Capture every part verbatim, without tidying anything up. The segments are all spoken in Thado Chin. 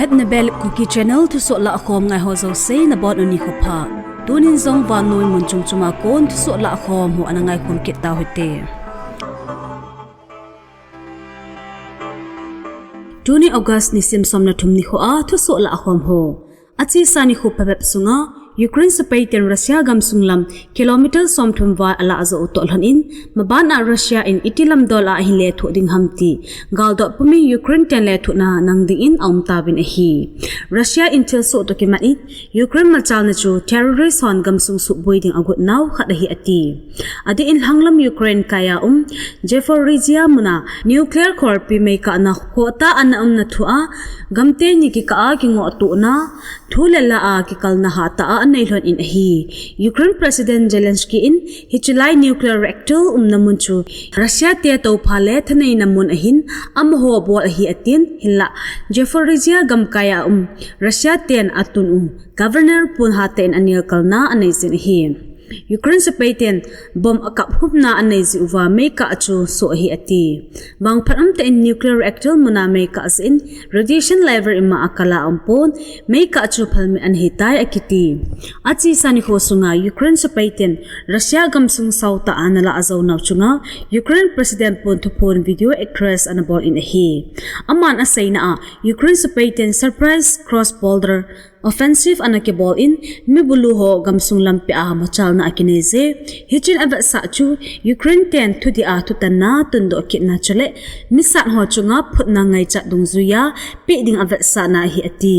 At Nebel Kuki Channel thusoh lahkhom ngai ho jouse nabonun nikho pha. Tunin jong vannoi mun chom chom a kon thusoh lahkhom ho ana ngaikhom kit tau hite. Tuni August nisim som le thum nikho a thusoh lahkhom ho. Achesa nikho phabep sunga Ukraine sepai ten Russia gamsung lam kilometer som thum val alah jou u toh lhon in, maban a Russia in iti lamdol a ahin lethuh ding ham ti galdot pumin Ukraine ten lethuhna nang dingin aum tauvin ahi. Russia in thilsoh toh kimat in Ukraine machalna chu terrorist hon gamsung suhboi ding agot nau khat ahi ati. Adeh in lhanglam Ukraine kai a um Zaporizhia muna nuclear khorpi meikahna khohtah a ana umna thu a, gamteni kikah a kingoh tohna, thu le la a kikalna hatah a anei lhon in ahi. Ukraine President Zelensky in hiche lai nuclear reactor umna mun chu Russia te toupha le thaneina mun ahin, amaho bol ahi atin, hinlah Zaporizhia gamkai a um Russia ten atun u governor pon hatah in anelkalna anei jin ahi. Ukraine sepai ten bomb akap humna anei jeh uva meikah chu soh ahi ati. Vangphat umtah in nuclear reactor muna meikah jeh in radiation level ima a kal a um pon, meikah chu phalmit ana hitai akiti. Achesa nikho sunga Ukraine sepai ten Russia gamsung sautah a ana lah jou nau chunga Ukraine President pon thuphon video address ana bol in ahi. Aman aseina a Ukraine sepai ten surprise cross border offensive ana kibol in, mi bulu ho gamsung lampi a machalna akinei je. Hichun avetsah chu Ukraine ten thudih a thutanna tundoh kitna chule misat ho chunga phutna ngaichat dungjuiya peh ding avetsahna ahi ati.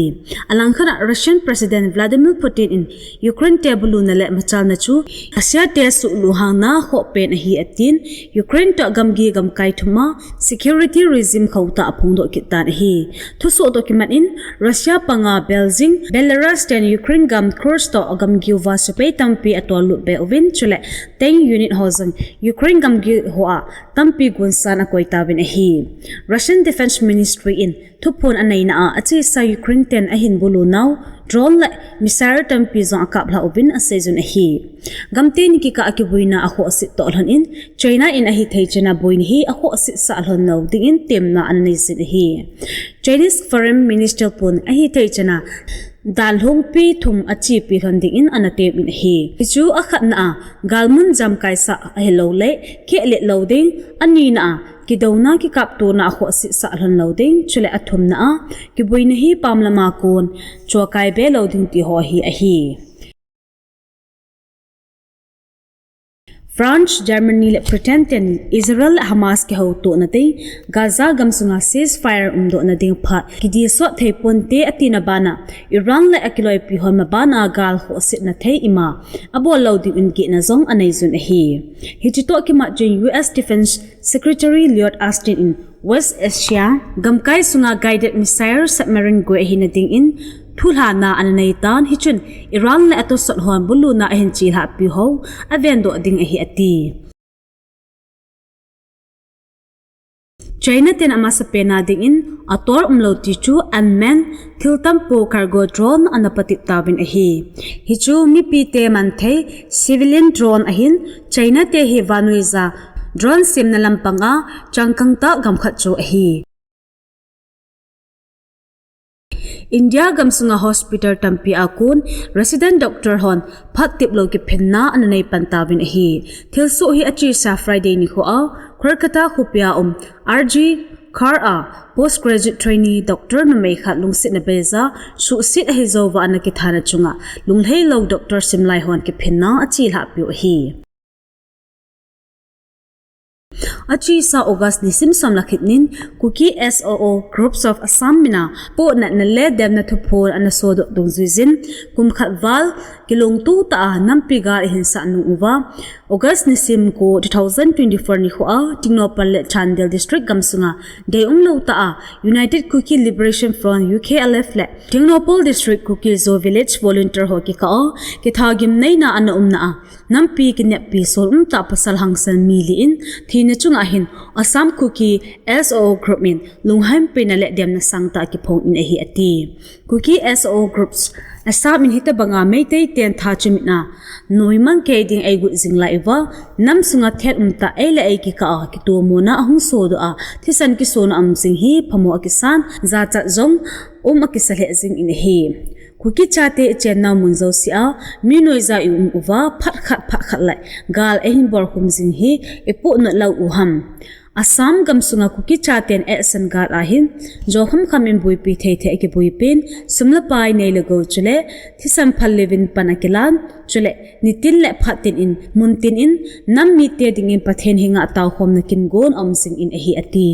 Alangkhat a Russian President Vladimir Putin in Ukraine te buluna le machalna chu Russia te suhluhangna khoh pen ahi atin, Ukraine toh gamgi gamkai thum a security regime khohtah aphongdoh kit tan ahi. Thusoh toh kimat in Russia panga Beijing, Belarus ten Ukraine gam Kursk toh gamgi uva sepai tampi atollut be uvin chule tank unit ho jong Ukraine gamgi hoa tampi gonsan akoi tauvin ahi. Russian Defense Ministry in thuphon aneina a achesa Ukraine ten ahin bulu nau drone le missile tampi jong akaplha uvin aseijun ahi. Gamteni kikah a kiboina akhohset toh lhon in China in ahithei chana boina hi akhohset sah lhon lou dingin temna ana nei jin ahi. Chinese Foreign Minister pon ahithei chana dan lhungpi thum achepi lhon dingin ana tem in ahi. Hichu akhatna a galmun jamkaisah ahilouleh kehlet lou ding, anina a kidouna kikaptona akhohset sah lhon lou ding, chule athumna a kiboina hi pamlama kon chokai be lou ding ti ho hi ahi. France, Germany le Britain ten Israel le Hamas kihoutohna ding, Gaza gamsunga ceasefire umdohna ding phat kidisot thei ponte atina bana, Iran le akiloipi hon mabana gal khohsetna thei ima abol lou dingin gihna jong aneijun ahi. Hiche toh kimat chun U S Defense Secretary Lloyd Austin in West Asia gamkai sunga guided missile submarine goi ahina dingin thulhahna ana neitan, hichun Iran le atosot hon buluna ahin chelhahpi ho avendoh ding ahi ati. China ten amasapen a dingin atol umlou ti chu unmanned thil tampo cargo drone ana patep tauvin ahi. Hichu mipite manthei civilian drone ahin, China te hi vannoija drone semna lampanga changkangtah gamkhat chu ahi. India gamsunga hospital tampi a kon resident doctor hon phatteplou kiphinna ana neipan tauvin ahi. Thilsoh hi achesa Friday nikho a Kolkata khopia um R G Kar a postgraduate trainee doctor numei khat lungsetna beija suhset ahijouva ana kithana chunga lunglheilou doctor simlai hon kiphinna achelhahpiu ahi. Achesa August nisim som le khat nin Kuki S O O Groups of Assam mina pohnatna le demna thuphon ana sodoh dungjuijin, kum khat val kilungtotah a nampi gal ahinsah nung uva, August nisim ko two thousand twenty-four nikho a Tengnoupal le Chandel District gamsunga deiumlou tah a United Kuki Liberation Front, U K L F le Tengnoupal District Kuki Zo Village volunteer ho kikah a kithagim neina ana umna a nampi kineppi solum tah pasal hangsan mi li in thina chunga hin Assam Kuki S O O Group in lunghempeina le demna sangtah kiphongin ahi ati. Kuki S O O Groups Assam in hitabanga Meitei ten tha chimit a noimang kei ding eigut jing lai uva, nam sunga thek umtah ei le ei kikah a kitomona ahung sodoh a, thisan kisona um jing hi phamo akisan, jachat jong um akisa lheh jing in ahi. Kuki chate ichennau mun jousea mi noiya i um uva, phat khat phat khat lai gal eihin bolkhum jing hi ipoh not lou u ham. Assam gamsunga Kuki chaten action gal ahin, jo khamkham in buipi thei thei akibuipin, sum le pai nei le gou chule thisan phal levin pan akilan, chule nitin le phat tin in, mun tin in, nam mite dingin Pathen henga taokhomna kingon aum jing in ahi ati.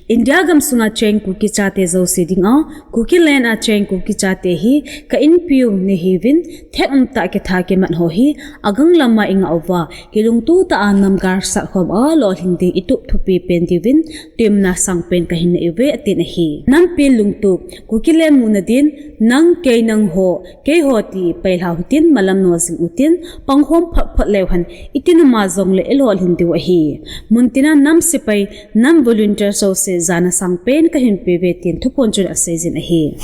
India gamsunga cheng Kuki chate jouse dinga, Kuki land a cheng Kuki chate hi ka inpiu nahiuvin, thek umtah kitha kimat ho hi agang lama ingah uva, kilungtoh tah a nam galsat khom a lolhing ding itup thupi pen diuvin, temna sangpen kahin nei uve atin ahi. Nampi lungtup, Kuki land muna din, nang kei nangho, keiho ti pailhau hitin malam no jing utin, pangkhom phot phot leu hen, itin ama jongle ilolhin diu ahi. Muntina nam sepai, nam volunteer jouse jana sangpen kahin peuve tin thuphon chun aseijin ahi.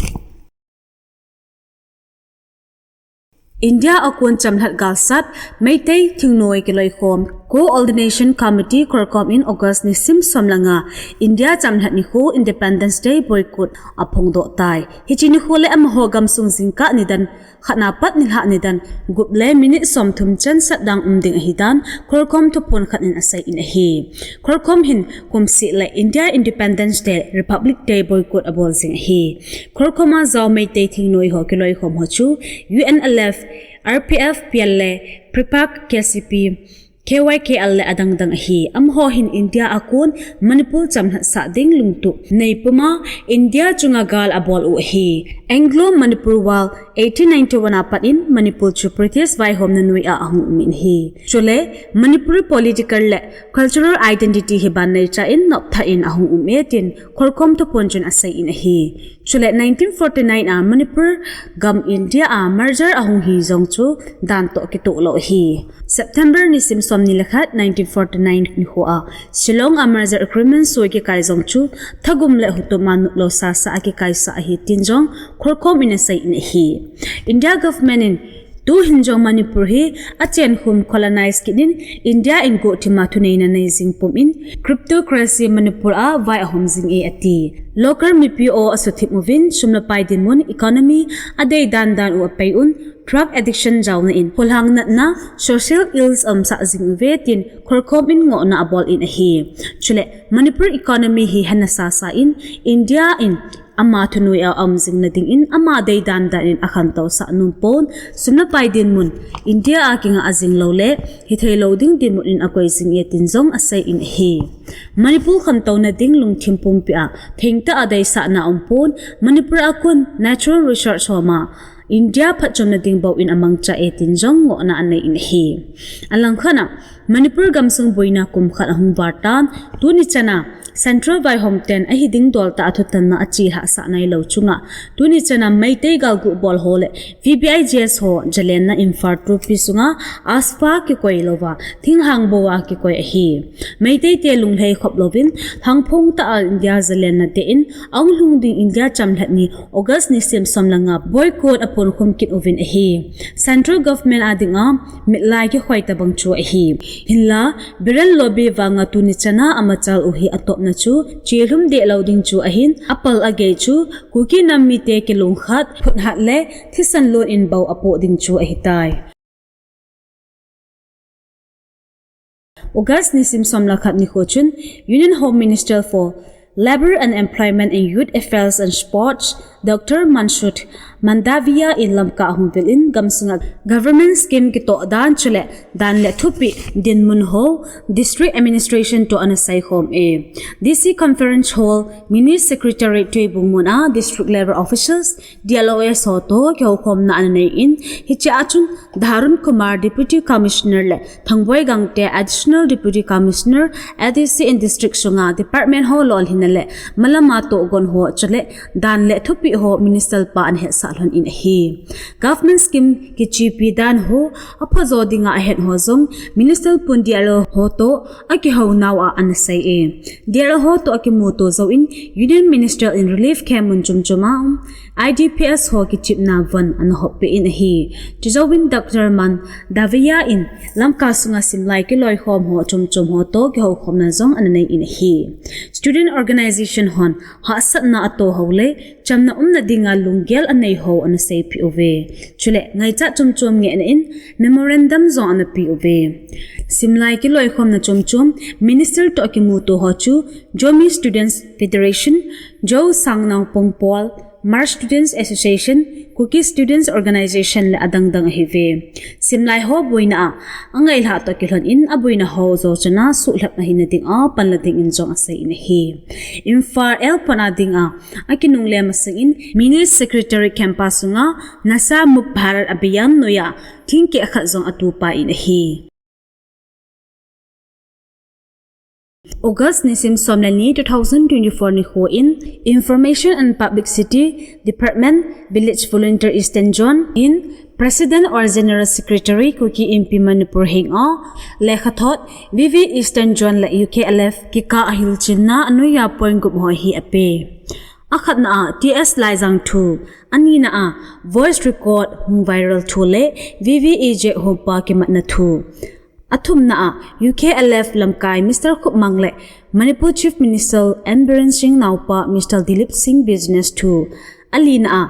India a kon chamlhat galsat, Meitei thingnoi kiloikhom, Coordination Committee CORCOM in August nisim som le nga, India chamlhat nikho Independence Day boycott aphongdoh tai. Hiche nikho le amaho gamsung jingkah nidan khatna pat nilhah nidan gup le minute somthum chan shutdown um ding ahidan CORCOM thuphon khat in asei in ahi. CORCOM hin kumseh le India Independence Day, Republic Day boycott abol jing ahi. CORCOM a jao Meitei thingnoi ho kiloikhom ho chu U N L F, R P F, P L A, PREPAK, K C P, K Y K L le adang dang ahi. Amaho hin India a kon Manipur chamlhat sah ding lungtup nei puma India chunga gal abol u ahi. Anglo Manipur War eighteen ninety-one a pat in Manipur chu British vaihomna noi a ahung um in ahi. Chule Manipur political le cultural identity hi ban neicha in noptha in ahung um e tin CORCOM thuphon chun asei in ahi. Chule nineteen forty-nine a Manipur gam India a merger ahung hi jong chu dan toh kitoh lou ahi. September nisim somni le khat, nineteen forty-nine nikho a Shillong a merger agreement soi kikai jong chu thagum le hutum a nop lou sasa a kikaisah ahi tin jong CORCOM in asei in ahi. India government in tuhin jong Manipur hi achenkhum, colonize kit in, India in guhthima thuneina nei jing pum in, kleptocracy Manipur a vai ahom jing e ati. Local mipi aw asuthip uvin, sum le pai dinmun, economy adei dan dan u apei un, drug addiction jaona in, kholhang natna, social ills aumsah jing uve tin CORCOM in ngohna abol in ahi. Chule Manipur economy hi hena sasa in, India in ama thunoi a aum jing na dingin ama dei dan dan in akhantou sah nom pon, sum le pai dinmun India a kinga ajing lou le hithei lou ding dinmun in akoi jing e tin jong asei in ahi. Manipur khantouna ding lungthim pumpi a thengtah a deisahna aum pon, Manipur a kon natural resource hom a India phatchomna ding bou in amangcha e tin jong ngohna anei in ahi. Alangkhat a Manipur gamsung boina kum khat ahung val tan, tuni chana Central vaihom ten ahi ding dol tah a thutanna achelhah sah nailou chunga, tuni chana Meitei galguh bol ho le V B I G S ho jalenna Imphal tuipi sunga AFSPA kikoi louva, thinglhang bou a kikoi ahi. Meitei te lunglhai khop louvin, lhangphong tah a India jalenna te in, ahung lhung ding India chamlhat ni August nisim som le nga boycott aphonkhum kit uvin ahi. Central government a dinga mitlai kikhoi tabang chu ahi. Hinla, Biren lobby vanga tuni chana amachal u hi atopna chu chelhum deh lou ding chu ahin, apal agei chu Kuki nam mite kilungkhat, phuthat le thisan lon in bou apoh ding chu ahitai. August nisim som le khat nikho chun Union Home Minister for Labour and Employment and Youth Affairs and Sports, Doctor Mansukh Mandaviya in Lamka ahung vil in gamsunga government scheme kitoh dan chule dan le thupeh dinmun ho district administration toh ana seikhom e. D C Conference Hall, Mini Secretariat Tuibong mun a district level officials, D L O S ho toh kihoukhomna ana nei in, hiche a chun Dharun Kumar, Deputy Commissioner le Thangboi Gangte, Additional Deputy Commissioner, A D C in district sunga department ho lolhinna le malama tohgon ho chule dan le thupeh ho Minister pa ana hetsah lhon in ahi. Government scheme kichepi dan ho aphajo dinga ahet ho jong Minister pun D L O ho toh akihounau a ana sei e. D L O ho toh akimuto jouvin Union Minister in relief camp mun chom chom a um I D P S ho kichepna von ana hoppi in ahi. Chujouvin Doctor Man Daviya in Lamka sunga simlai kiloikhom ho chomchom ho toh kihoukhomna jong ana nei in ahi. Student organization hon hahsatna atoh ho le chamna umna dinga lunggel anei ho ana seipeh uve. Chule ngaichat chomchom ngehna in memorandum jong ana pe uve. Simlai kiloikhomna chomchom minister toh kimuto ho chu Zomi Students Federation, Zo Sangnang Pongpol, Hmar Students Association, Kuki Students Organization le adangdang ahiuve. Simlai ho boina a, angailha toh kilhon in aboina ho jou chana suhlhep ahina dinga panla dingin jong asei in ahi. Imphal L pon a dinga akinungle masangin Mini Secretariat campus sunga Nasha Mukt Bharat Abhiyan noiya thingkeh khat jong atupa in ahi. August nisim som le ni two thousand twenty-four nikho in Information and Publicity Department, Village Volunteer Eastern Zone in President or General Secretary Kuki Inpi Manipur henga lekhathot V V Eastern Zone le U K L F kikah a hilchenna anoiya point gup ho hi ape. Akhatna a T S Laijang thu, anina a voice record hung viral thu le V V E Z hompa kimatna thu. Athumna a U K L F lamkai Mister Khupmang le Manipur Chief Minister N Biren Singh naopa Mister Dilip Singh business thu. Alina a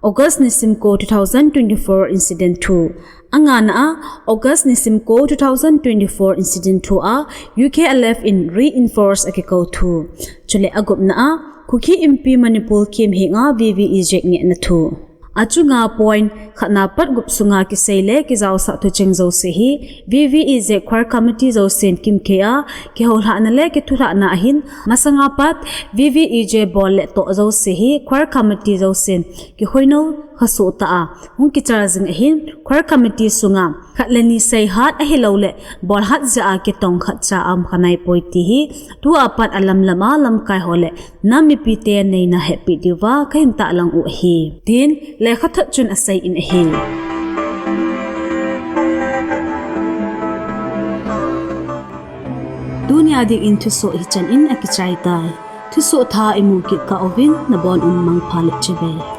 August nisim ko two thousand twenty-four incident thu. Angana a August nisim ko two thousand twenty-four incident thu a U K L F in reinforce akikou thu. Chule agupna a Kuki Inpi Manipur kemhenga V V E Z ngehna thu. Achunga point khatna pat gup sunga kisei le kijaosah thucheng jouse hi V V E Z choir committee jousen kimkhea kihoulhahna le kithulhahna ahin masanga pat V V E Z bol le toh jouse hi choir committee jousen kikhoinou khasoh tah a hung kichar jing ahin choir committee sunga khat le ni seihat ahilouleh bolhat jeh a kitong khatcha aum khanaipoi ti hi tua pat alamlam a lamkai ho le nam mipite neina hepeh diuva kahin tahlang u ahi, tin lekhathot chun asei in ahi. Tunia dingin thusoh hichan in akichai tai. Thusoh thah imu kit kah uvin nabon un mangpha le chibai.